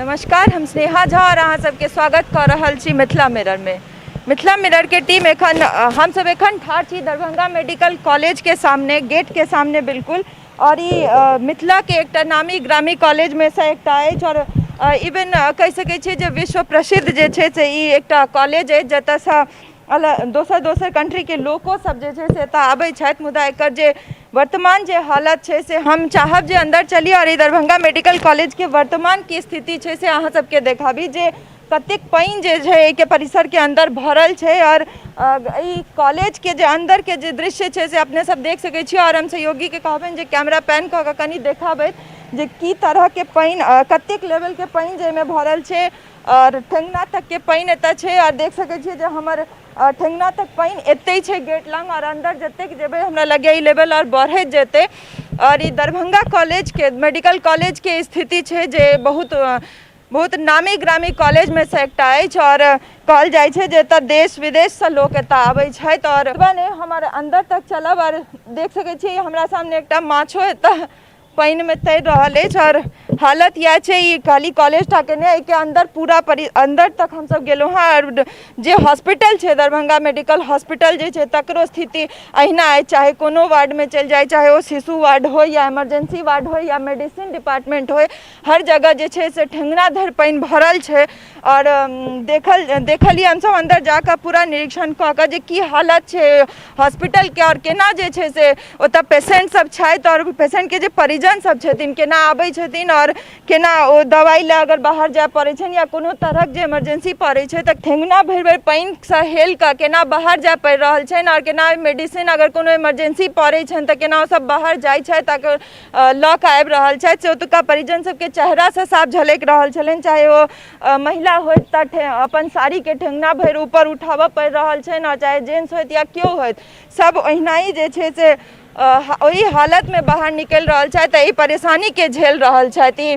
नमस्कार, हम स्नेहा झा और अहाँ सबके स्वागत कऽ रहल छी मिथिला मिररमे। मिथिला मिररके टीम एखन हमसब एखन ठाढ़ छी दरभंगा मेडिकल कॉलेजके सामने, गेटके सामने बिल्कुल। और ई मिथिलाके एकटा नामी ग्रामी कॉलेजमे सँ एकटा अछि और इवन कहि सकै छियै जे विश्व प्रसिद्ध जे छै से ई एकटा कॉलेज अछि, जतऽसँ अलग दोसर दोसर कंट्रीके लोको सब जे छै से एतऽ आबै छथि। मुदा एकर जे वर्तमान जे हालत छै से हम चाहब जे अन्दर चली आओर ई दरभंगा मेडिकल कॉलेजके वर्तमान की स्थिति छै से अहाँ सबके देखाबी, जे कतेक पानि जे छै एहिके परिसरके अन्दर भरल छै। आओर एहि कॉलेजके जे अन्दरके जे दृश्य छै से अपने सब देख सकै छी। आओर हम सहयोगीके कहबनि जे कैमरा पैन कऽ कऽ कनि देखाबथि जे की तरहके पानि, कतेक लेवलके पानि जे एहिमे भरल छै। आओर ठेंगना तकके पानि एतऽ छै आओर देख सकै छियै जे हमर ठेंगना तक पानि एतै छै गेट लग, आओर अन्दर जतेक जेबै हमरा लगैए ई लेवल आओर बढ़ैत जेतै। आओर ई दरभंगा कॉलेजके मेडिकल कॉलेजके स्थिति छै जे बहुत बहुत नामी ग्रामी कॉलेजमे सँ एकटा अछि आओर कहल जाइ छै जे एतऽ देश विदेशसँ लोक एतऽ आबै छथि। आओर एतबा नहि, हमर अन्दर तक चलब आओर देख सकै छियै हमरा सामने एकटा माछो एतऽ पानिमे तैर रहल अछि। आओर हालत इएह छै, ई खाली कॉलेज टाके नहि, एहिके अन्दर पूरा परि अन्दर तक हमसब गेलहुँ हँ। आओर जे हॉस्पिटल छै, दरभंगा मेडिकल हॉस्पिटल जे छै, तकरो स्थिति अहिना अछि। चाहे कोनो वार्डमे चलि जाइ, चाहे ओ शिशु वार्ड होइ या इमरजेंसी वार्ड होइ या मेडिसिन डिपार्टमेंट होइ, हर जगह जे छै से ठेंगना धरि पानि भरल छै। आओर देखल देखलियै हमसब अन्दर जाकऽ पूरा निरीक्षण कऽ कऽ जे की हालत छै हॉस्पिटलके आओर केना जे छै से ओतऽ पेशेंट सब छथि आओर पेशेंटके जे परिजन सब छथिन केना आबै छथिन आओर केना ओ दवाइ लए अगर बाहर जाय पड़ै छनि या कोनो तरहक जे इमरजेंसी पड़ै छै तऽ ठेंगना भरि भरि पानिसँ हेल कऽ केना बाहर जाय पड़ि रहल छनि, आओर केना मेडिसिन अगर कोनो इमरजेंसी पड़ै छनि तऽ केना ओसब बाहर जाइ छथि आ लऽ कऽ आबि रहल छथि, से ओतुका परिजन सबके चेहरासँ साफ झलकि रहल छलनि। चाहे ओ महिला होथि तऽ अपन साड़ीके ठेहुना भरि ऊपर उठाबऽ पड़ि रहल छनि, आओर चाहे जेंट्स होथि या केओ होथि, सब ओहिनाही जे छै से ओहि हालतमे बाहर निकलि रहल छथि, एहि परेशानीके झेल रहल छथि। ई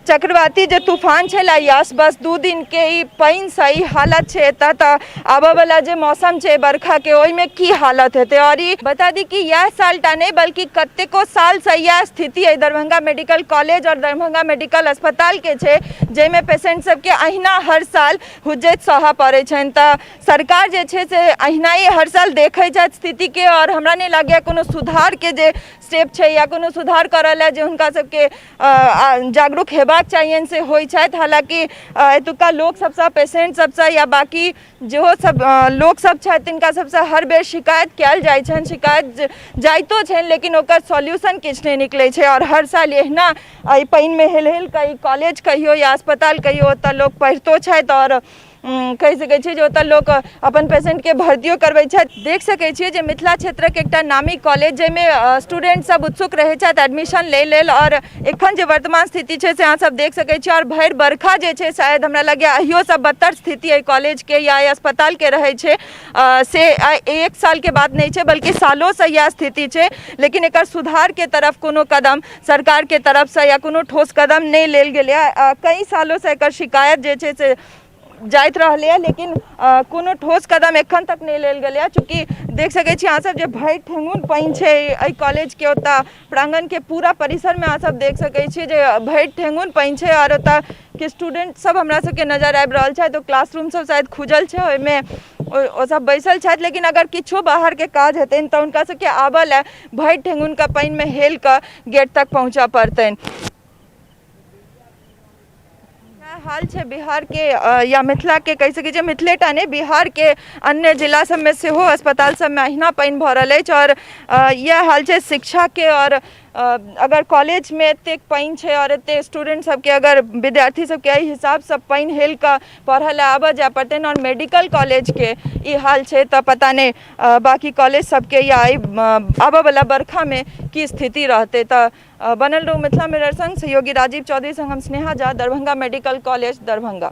चक्रवाती जे तूफान छलै यश, बस 2 दिनके ई पानिसँ ई हालत छै एतऽ, तऽ आबऽवला जे मौसम छै बरखाके ओहिमे की हालत हेतै। आओर ई बता दी कि इएह सालटा नहि बल्कि कतेको सालसँ इएह स्थिति एहि दरभंगा मेडिकल कॉलेज आओर दरभंगा मेडिकल अस्पतालके छै, जाहिमे पेशेंट सबके अहिना हर साल हुज्जत सहऽ पड़ै छनि। तऽ सरकार जे छै से अहिना ही हर साल देखै छथि स्थितिके, आओर हमरा नहि लागैए कोनो सुधारके जे स्टेप छै या कोनो सुधार करऽ लए जे हुनका सबके जागरूक हेबाक चाहियनि से होइ छथि। हालाँकि एतुका लोक सबसँ, पेशेंट सबसँ या बाँकी जेहो सब लोक सब छथि तिनका सबसँ हर बेर शिकायत कयल जाइ छनि, शिकायत जाइतो छनि, लेकिन ओकर सॉल्यूशन किछु नहि निकलै छै। आओर हर साल एहिना एहि पानिमे हेल हेल कऽ ई कॉलेज कहियौ या अस्पताल कहियौ, ओतऽ लोक पढ़ितो छथि आओर कहि सकै छियै जे ओतऽ लोक अपन पेशेंटके भर्तियो करबै छथि। देख सकै छियै जे मिथिला क्षेत्रक एकटा नामी कॉलेज जाहिमे स्टूडेंट सब उत्सुक रहै छथि एडमिशन लै लेल, आओर एखन जे वर्तमान स्थिति छै से अहाँ सब देख सकै छियै। आओर भरि बरखा जे छै शायद हमरा लगैए अहियोसँ बदतर स्थिति एहि कॉलेजके या एहि अस्पतालके रहै छै, से एक सालके बात नहि छै बल्कि सालोसँ इएह स्थिति छै। लेकिन एकर सुधारके तरफ कोनो कदम सरकारके तरफसँ या कोनो ठोस कदम नहि लेल गेलैए। कई सालोसँ एकर शिकायत जे छै से जाइत रहलैए, लेकिन कोनो ठोस कदम एखन तक नहि लेल गेलैए। चूँकि देख सकै छी अहाँसब जे भरि ठेहुन पानि छै एहि कॉलेजके ओतऽ प्राङ्गणके पूरा परिसरमे, अहाँसब देख सकै छियै जे भरि ठेहुन पानि छै। आओर ओतऽ के स्टूडेंट सब हमरा सबके नजर आबि रहल छथि, ओ क्लासरूम सब शायद खुजल छै, ओहिमे ओ सब बैसल छथि। लेकिन अगर किछो बाहरके काज हेतनि तऽ हुनका सबके आबऽ लए भरि ठेहुनके पानिमे हेल कऽ गेट तक पहुँचऽ पड़तनि। हाल छै बिहारके या मिथिलाके, कहि सकै छियै मिथिलेटा नहि, बिहारके अन्य जिला सबमे सेहो अस्पताल सबमे अहिना पानि भरल अछि। आओर इएह हाल छै शिक्षाके। आओर अगर कॉलेजमे एतेक पानि छै आओर एतेक स्टूडेंट सबके, अगर विद्यार्थी सबके एहि हिसाबसँ पानि हेल कऽ पढ़ऽ लए आबऽ जाय पड़तनि आओर मेडिकल कॉलेजके ई हाल छै, तऽ पता नहि बाँकी कॉलेज सबके या एहि आबऽवला बरखामे की स्थिति रहतै। तऽ बनल रहू मिथिला मिरर संग। सहयोगी राजीव चौधरी संग हम स्नेहा झा, दरभंगा मेडिकल कॉलेज, दरभंगा।